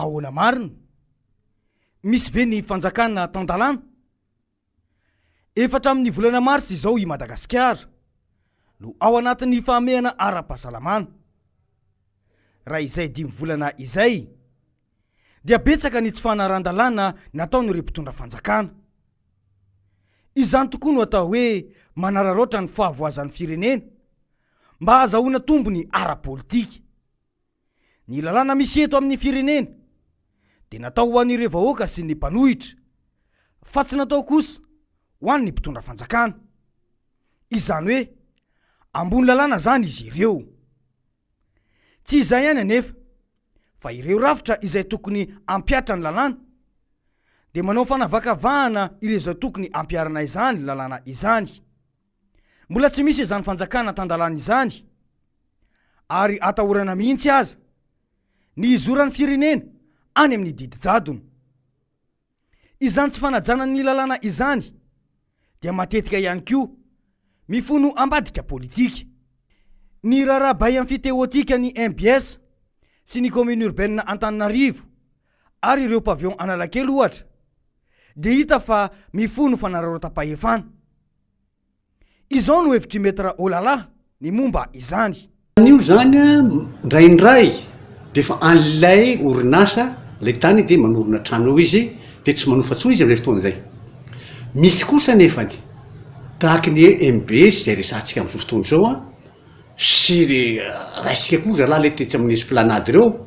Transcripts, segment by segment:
ahoana marina? Misy ve ny fanjakana tan-dalàna? Efa hatramin'ny volana marsa izao i Madagasikara no ao anatin'ny fahamehana ara-pahasalamana. Raha izay dimy volana izay dia betsaka ny tsy fanarahan-dalàna nataon'ireo mpitondra fanjakana. Izany tokoa no atao hoe manararaotra ny fahavoazan'ny firenena mba hahazahoana tombony ara-politika. Ny lalàna misy eto amin'ny firenena dia natao ho an'ireo vahoaka sy ny mpanohitra fa tsy natao kosa ho an'ny mpitondra fanjakana. Izany hoe ambony lalàna izany izy ireo. Tsy izay ihany anefa fa ireo rafitra izay tokony hampihatra ny lalàna dia manao fanavakavahana ireo izay tokony hampiharana izany lalàna izany. Mbola tsy misy izany fanjakana tan-dalàna izany ary atahorana mihitsy aza ny hizoran'ny firenena any amin'ny didy jadona. Izany tsy fanajana ny lalàna izany dia matetika ihany koa mifono ambadika politika. Ny raharaha bail amphithéotique ny mbs sy ny commune urbaine Antananarivo ary ireo pavillon Analakely ohatra dia hita fa mifono fanararaotam-pahefana. Izao no hevitr'i Maître Olala ny momba izany. An'io izany indraindray dia efa an'ilay orinasa ilay tany dia manorina trano eo izy dia tsy manofa intsony izy amin'izay fotoana izay. Misy kosa anefany tahaky ny mbs izay resahantsika amin'izao fotoana izao an, sy le raisika koa zalahy le tetsy amin'ny esplanade ireo,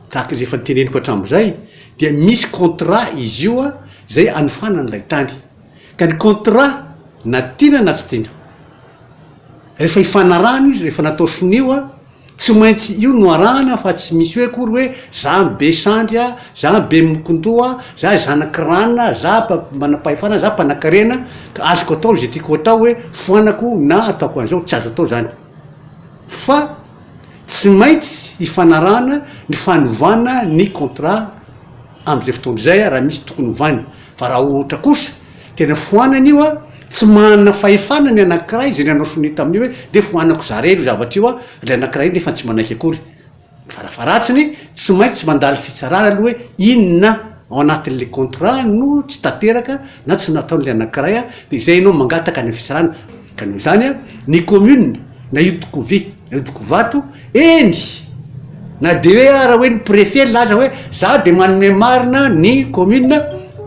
tahaka izay efa noteneniko hatramin'izay dia misy contrat izy io an izay anofana an'ilay tany. Ka ny contrat na tiana na tsy tiana, rehefa ifanarahana io, rehefa natao sonia io an, tsy maintsy io no arahana fa tsy misy hoe akory hoe za be sandry a, za be mokondoha, za zanak'i ranona, za manam-pahefana, za mpanakarena ka azoko atao izay tiako atao hoe foanako na ataoko an'izao, tsy azo atao zany fa tsy maintsy ifanarahana ny fanovana ny contrat amin'izay fotoana izay raha misy tokony hovaina fa raha ohatra kosa tena foanana io a, tsy manana fahefana ny anankiray izay nanao sonia tamin'io hoe ndeha foanako za irery io zavatra io a, ilay anankiray io nefa tsy manaiky akory, farafaharatsiny tsy maintsy mandalo fitsarana aloha hoe inona ao anatin'ilay contrat no tsy tanteraka na tsy nataon'ilay anankiray a, dia izay ianao mangataka any amin'ny fitsarana, ka noho izany a, ny commune na io toko vy na io toko vato, eny na de hoe ara hoe ny préfet nilaza hoe za de manome marina ny commune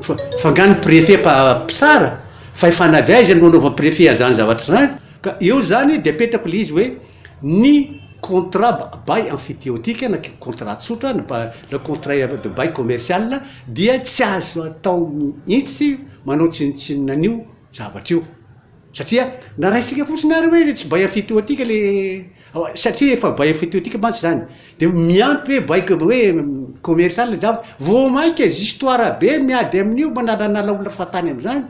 fa fa nga ny préfet mpa- mpitsara? Fahefana avy aiza no anaovan'ny préfet an'zany zavatra zany? Ka eo zany de apetrako le izy hoe ny contrat bail emphytéotique na contrat tsotra na na contrat de bail commercial dia tsy azo atao mihitsy manao tsinontsinona an'io zavatra io satria na raisika fotsiny ary hoe tsy bail emphytéotique le Satria efa bail emphytéotique mantsy zany de miampy hoe bail hoe commercial le zavatra, vao mainka histoire be miady amin'io manalanala olona fahatany am'zany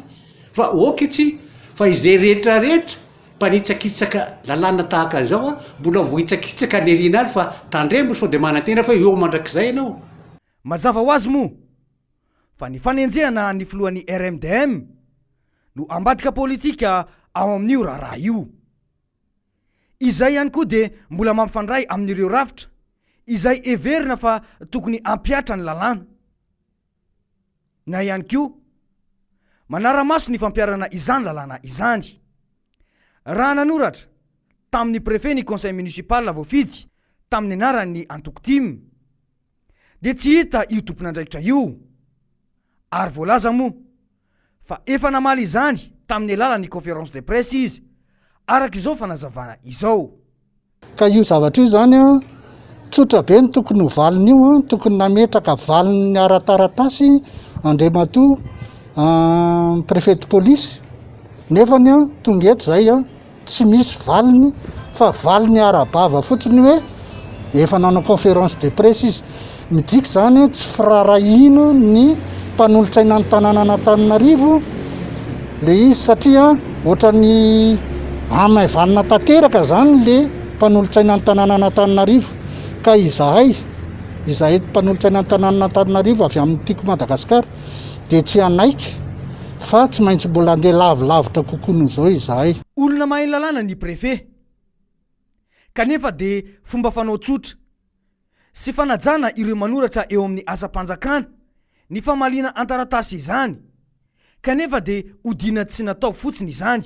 fa ok tsy fa izay rehetra rehetra mpanitsakitsaka lalàna tahaka an'izao a mbola voahitsakitsaka any aoriana any fa tandremo sao de manantena fa eo mandrakizay ianao. Mazava ho azy moa fa ny fanenjehana ny filohan'ny RMDM no ambadika politika ao amin'io raharaha io. Izay ihany koa dia mbola mampifandray amin'ireo rafitra izay heverina fa tokony hampihatra ny lalàna. Na ihany koa manara-maso ny fampiharana izany lalàna izany. Raha nanoratra tamin'ny Préfet ny Conseil Municipal voafidy tamin'ny anaran'ny antoko tim dia tsy hita io tompon'andraikitra io ary voalaza moa fa efa namaly izany tamin'ny alalan'ny conférence de presse izy, araka izao fanazavana izao. Ka io zavatra io izany an, tsotra be ny tokony ho valin'io an, tokony nametraka valiny ara-taratasy Andriamatoa Préfet de police, nefany an tonga eto izay an, Tsy misy valiny fa valiny ara-bava fotsiny hoe efa nanao conférence de presse izy. Midika izany hoe tsy firaharahiana ny mpanolotsaina ny tanànan'Antananarivo le izy satria ohatran'ny hamaivanina tanteraka izany le mpanolotsaina ny tanànan'Antananarivo ka izahay, izahay mpanolotsaina ny tanànan'Antananarivo avy amin'ny Tiako Madagasikara dia tsy hanaiky fa tsy maintsy mbola handeha lavilavitra kokoa noho izao izahay. Olona mahay lalàna ny préfet. Kanefa dia fomba fanao tsotra. sy fanajana ireo manoratra eo amin'ny asam-panjakana ny famaliana an-taratasy izany, kanefa dia odiana tsy natao fotsiny izany.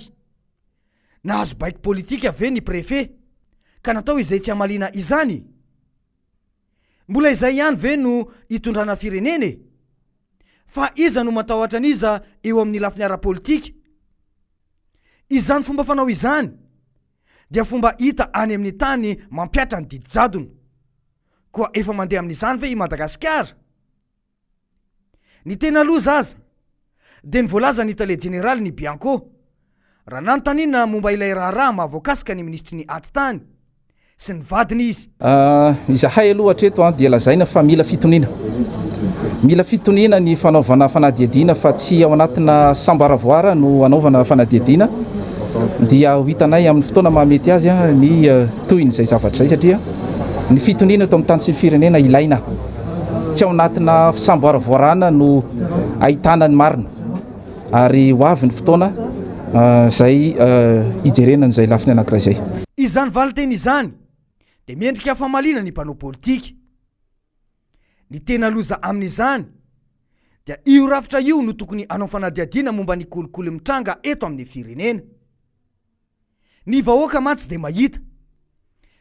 Nahazo baiko politika ve ny préfet ka natao izay tsy hamaliana izany? Mbola izay ihany ve no hitondrana firenena e? Fa iza no matahotra an'iza eo amin'ny lafiny ara-politika? Izany fomba fanao izany dia fomba hita any amin'ny tany mampihatra ny didy jadona. Koa efa mandeha amin'izany ve i Madagasikara? Ny tena loza aza dia ny voalazan'ny tale jeneralin'ny Bianco raha nanontaniana momba ilay raharaha mahavoakasika ny minisitry ny atitany sy ny vadiny izy. Izahay aloha hatreto dia lazaina fa mila fitoniana. Mila fitoniana ny fanaovana fanadihadiana fa tsy ao anatina samboaravoara no anaovana fanadihadiana dia ho hitanay amin'ny fotoana mahamety azy ny tohin'izay zavatra izay satria ny fitoniana eto amin'ny tany sy ny firenena ilaina. Tsy ao anatina fisamboaravoarana no ahitana ny marina ary ho avy ny fotoana izay hijerena an'izay lafiny anankiray izay. Izany valinteny izany dia mendrika famaliana ny mpanao politika. Ny tena loza amin'izany dia io rafitra io no tokony hanao fanadihadiana momba ny kolikoly mitranga eto amin'ny firenena. Ny vahoaka mantsy dia mahita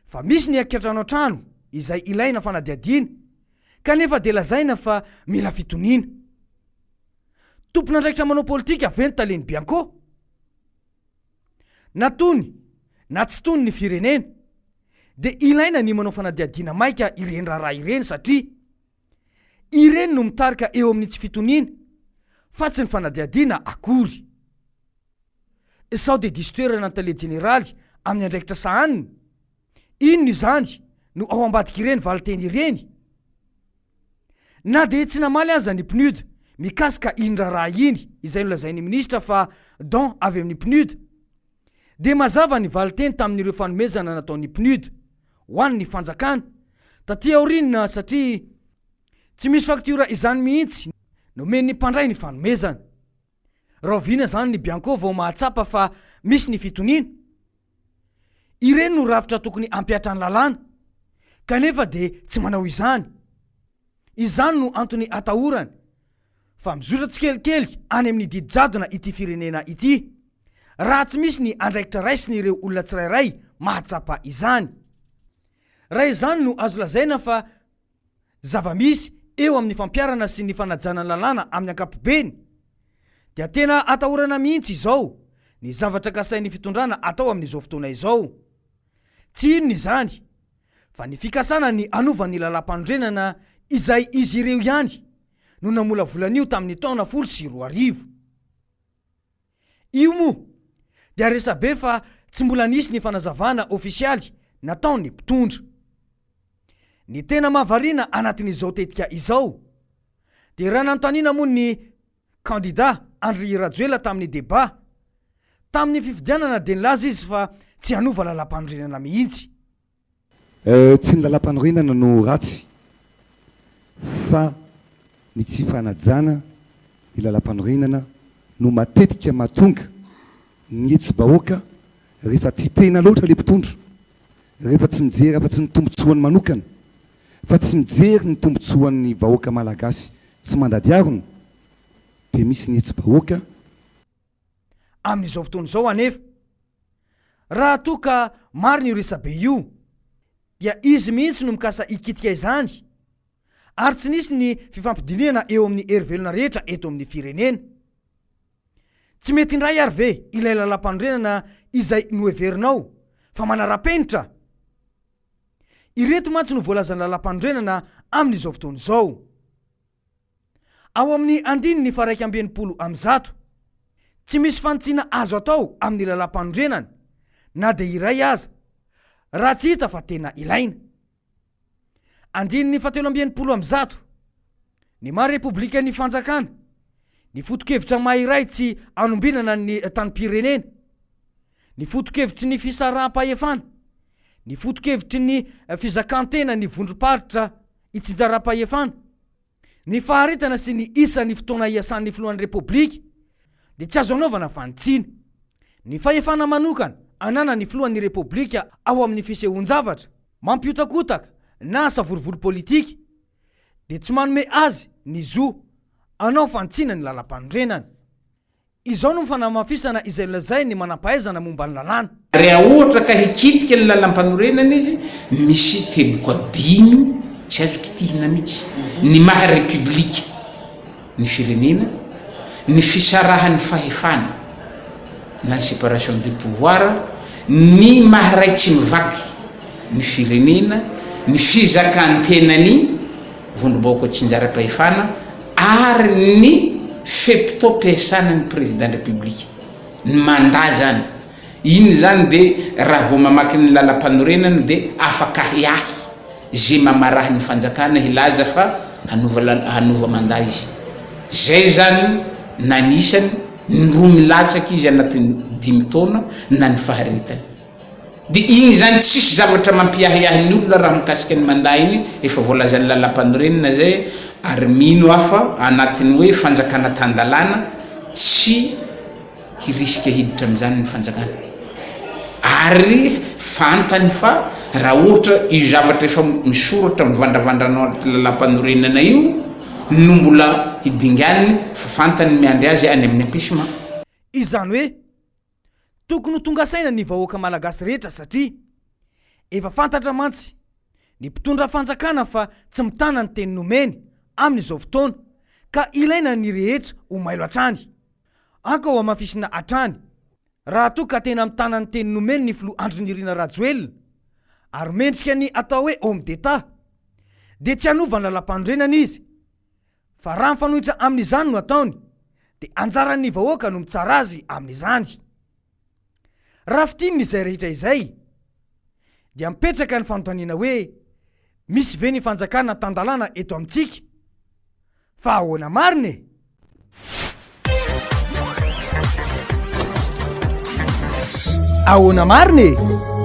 fa misy ny kiantranoantrano izay ilaina fanadihadiana kanefa dia lazaina fa mila fitoniana. Tompon'andraikitra manao politika ve ny talen'ny Bianco? Na tony na tsy tony ny firenena dia ilaina ny manao fanadihadiana maika ireny raharaha ireny satria ireny no mitarika eo amin'ny tsy fitoniana fa tsy ny fanadihadiana akory. Sao dia diso toerana ny tale jeneraly amin'ny andraikitra sahaniny? Inona izany no ao ambadik'ireny valinteny ireny? Na dia tsy namaly aza ny PNUD mikasika iny raharaha iny izay nolazain'ny minisitra fa don avy amin'ny PNUD dia mazava ny valinteny tamin'ireo fanomezana nataon'ny PNUD ho an'ny fanjakana taty aoriana satria tsy misy faktiora izany mihitsy nomen'ny mpandray ny fanomezana. Rahoviana izany ny Bianco vao mahatsapa fa misy ny fitoniana? Ireny no rafitra tokony hampihatra ny lalàna, kanefa dia tsy manao izany. Izany no antony atahorany fa mizotra tsikelikely any amin'ny didy jadona ity firenena ity, raha tsy misy ny andraikitra raisin'ireo olona tsirairay mahatsapa izany. Raha izany no azo lazaina fa zava-misy eo amin'ny fampiharana sy ny fanajana ny lalàna amin'ny ankapobeny, dia tena atahorana mihitsy izao ny zavatra kasain'ny fitondrana atao amin'izao fotoana izao. Tsy inona izany fa ny fikasana ny hanova ny lalàmpanorenana izay izy ireo ihany no namolavola an'io tamin'ny taona 2010. Io moa dia resabe fa tsy mbola nisy ny fanazavana ofisialy nataon'ny mpitondra. Ny tena mahavariana anatin'izao tetika izao dia raha nanontaniana moa ny kandida Andry Rajoelina tamin'ny débat tamin'ny fifidianana dia nilaza izy fa tsy hanova lalampanorenana mihitsy. Tsy ny lalàmpanorenana no ratsy fa ny tsy fanajana ny lalàmpanorenana no matetika mahatonga ny hetsi-bahoaka rehefa tia tena loatra ilay mpitondra, rehefa tsy mijery afa-tsy ny tombontsoany manokana fa tsy mijery ny tombontsoan'ny vahoaka malagasy tsy mandady harona dia misy ny hetsi-bahoaka. Amin'izao fotoana izao anefa, raha toa ka marina io resabe io, dia izy mihitsy no mikasa hikitika izany ary tsy nisy ny fifampidinihana eo amin'ny hery velona rehetra eto amin'ny firenena. Tsy mety indray ary ve ilay lalàmpanorenana izay noheverinao fa manara-penitra? Ireto mantsy no voalazan'ny lalàmpanorenana amin'izao fotoana izao. Ao amin'ny andininy faha-161, tsy misy fanitsiana azo atao amin'ny lalàmpanorenana na dia iray aza raha tsy hita fa tena ilaina. Andininy faha-163, Ny maha Repoblika ny Fanjakana, ny foto-kevitra maha iray tsy anombinana ny tanim-pirenena, ny foto-kevitry ny fisaraham-pahefana, ny foto-kevitry ny fizakan-tena ny vondrom-paritra itsinjaram-pahefana, Ny faharetana sy ny isan'ny fotoana iasan'ny filohan'ny Repoblika dia tsy azo anaovana fanitsiana. Ny fahefana manokana ananan'ny filohan'ny Repoblika ao amin'ny fisehoan-javatra mampihotakotaka na savorovoro politika dia tsy manome azy ny zo hanao fanitsiana ny lalampanorenana. Izao no fanamafisana izay nolazain'ny manampahaizana momba ny lalàna. Raha ohatra ka hikitika ny lalampanorenana izy, misy teboka dimy tsy azo kitihina mihitsy, ny maha repoblika ny firenena, ny fisarahan'ny fahefana na ny séparation des pouvoirs, ny maha ray tsy mivaky ny firenena, ny fizakan-tenan'ny vondrom-bahoaka tsinjaram-pahefana ary ny fe-potoam-piasana ny président République, ny mandat zany, iny zany de raha vao mamaky ny lalampanorenana de afaka ahiahy ze mamaraha ny fanjakana hilaza fa hanova hanova mandat izy, zay zany na ny isany, ny roa milatsaka izy anatin'ny dimy taona na ny faharetany. Dia iny izany tsisy zavatra mampiahiahy ny olona raha mikasika ny mandat iny, efa voalazan'ny lalampanorenana zay ary mino aho fa anatin'ny hoe fanjakana tan-dalàna tsy hirisika hiditra amin'izany ny fanjakana ary fantany fa raha ohatra io zavatra efa misoratra mivandravandra ao anaty lalampanorenana io no mbola hidinganiny fa fantany ny miandry azy any amin'ny empêchement. Izany hoe Tokony ho tonga saina ny vahoaka malagasy rehetra satria efa fantatra mantsy ny mpitondra fanjakana fa tsy mitana ny teny nomeny amin'izao fotoana ka ilaina ny rehetra ho mailo hatrany. Anka ho hamafisina hatrany raha toa ka tena mitana ny teny nomeny ny filoha Andry Nirina Rajoelina ary mendrika ny atao hoe homme d'Etat dia tsy hanova ny lalampanorenana izy Fa raha mifanohitra amin'izany no ataony, dia anjaran'ny vahoaka no mitsara azy amin'izany. Raha fintinina izay rehetra izay, dia mipetraka ny fanontaniana hoe, misy ve ny fanjakana tan-dalàna eto amintsika? Fa ahoana marina e? Ahoana marina e?